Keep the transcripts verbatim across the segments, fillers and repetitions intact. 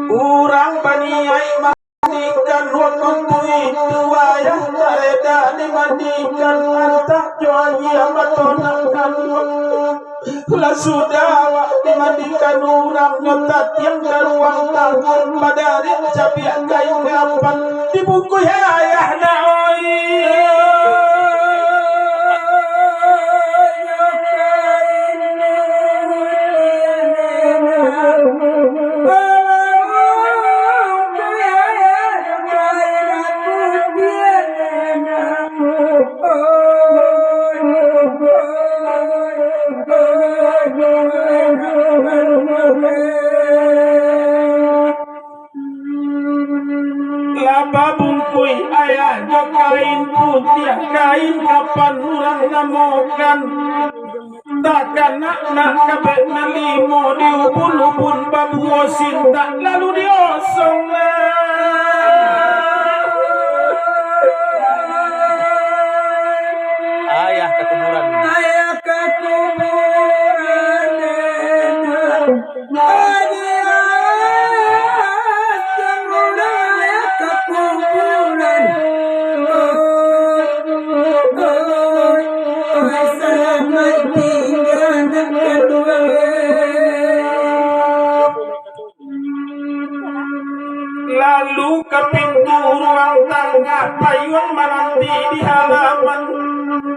Urang baniaik mandikan wakatu itu, ayah tareda dimandikan, antah jo ayah batonak kanduang. Lah sudah awak dimandikan urang, nyo tatiang ka ruang tamu, badarik cabiak kain kapan, dibungkuih ayah nak, oi. Lah babungkuih ayah jo kain putiah, kain kapan urang namokan. Takanak nak kabek nan limo, diubun-ubun babuah sintak, lalu diosong lah. Ayah ka kuburan. Ayah ka kuburan. Ayah ka kuburan. Oi, oi, oi, salamat tinggal nak kaduo. Lalu ka pintu ruang tangah, payuang mananti di halaman.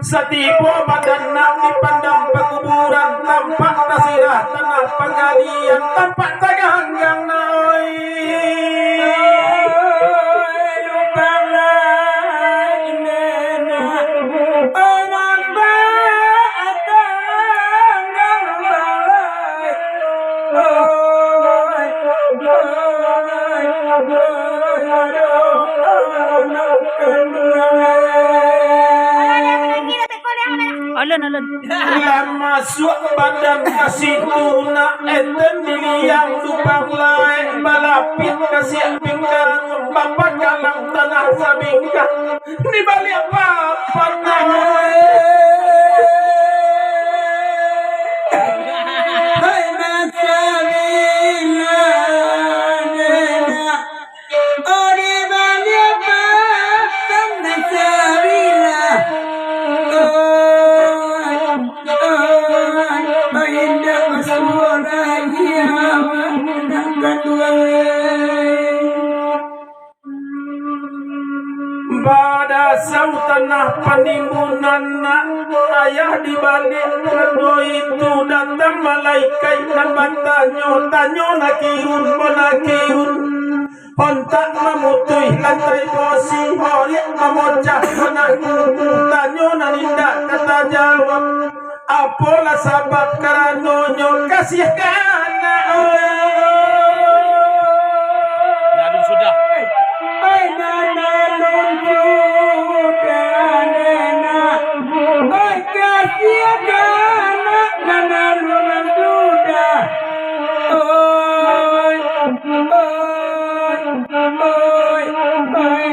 Satibo badan nak dipandang pakuburan, tampak tasirah tanah panggalian, tampak taganggang, oi. Alun, alun. Lah masuak badan ka situ nak, eten di liang lubang lai, balapik kasiak bingkang, bapakalang tanah sabingkang, di baliak papan. Hai, masalah. Ode baliak patang nan sabilah. Oi, oi, oi, indak basuo lai awak nan kaduo. Badasau tanah panimbunan nak, ayah di baliak kado itu, datang malaikaik nan batanyo, tanyo Nakirun, Nakirun. Ontak mamutuih lantai bosi, horiak mamocah manah kuku, tanyo nan indak ka tajawab. Apolah sabab karanonyo kasiah ka anak? Oi, nan alun sudah. Oi, nan alun sudah, nak. Oi, kasiah ka anak, nan alun sudah. Oi, oi, oi, oi, anak.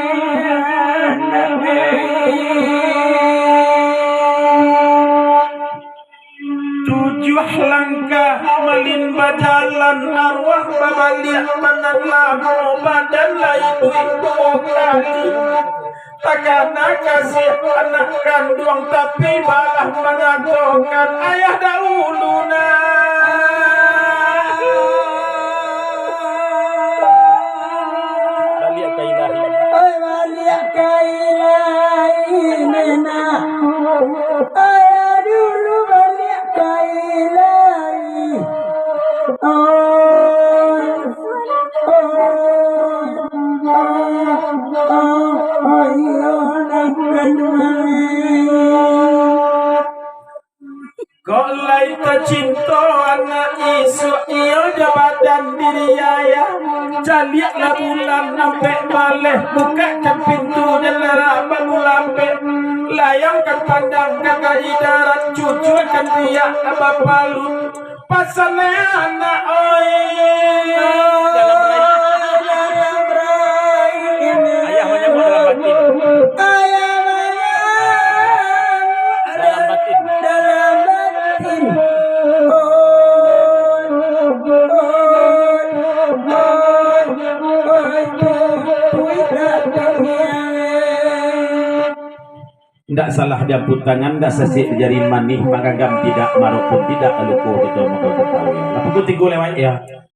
Tujuah langkah malin bajalan, arwah babaliak, badan lamo, badan lai iduik duo kali. Takana kasiah anak kanduang, tapi balah mangatokan ayah dahulu, nak. Baliak ka ilahi. Oi, baliak ka ilahi, nak. Ayah dulu baliak ka ilahi. Oi, oi, oi, oi, oi, yo, nak kanduang. Kok lai tacinto anak isuak, iyo jo badan diri ayah. Caliaklah bulan ampek baleh, bukakkan pintu jandela balun lapeh. Layangkan pandang ka, ka darat, cucuakan riak bapalu. Pasan anak, oi. Dalam rai. Dalam rai. Ayah manyambut dalam batin. Ayah manyambut. Ndak salah diampu tangan, ndak sasik jari manih, mangganggam tidak, marok pun tidak, luko kito mangko tatawa. Lah, pukul tigo lewat, ya.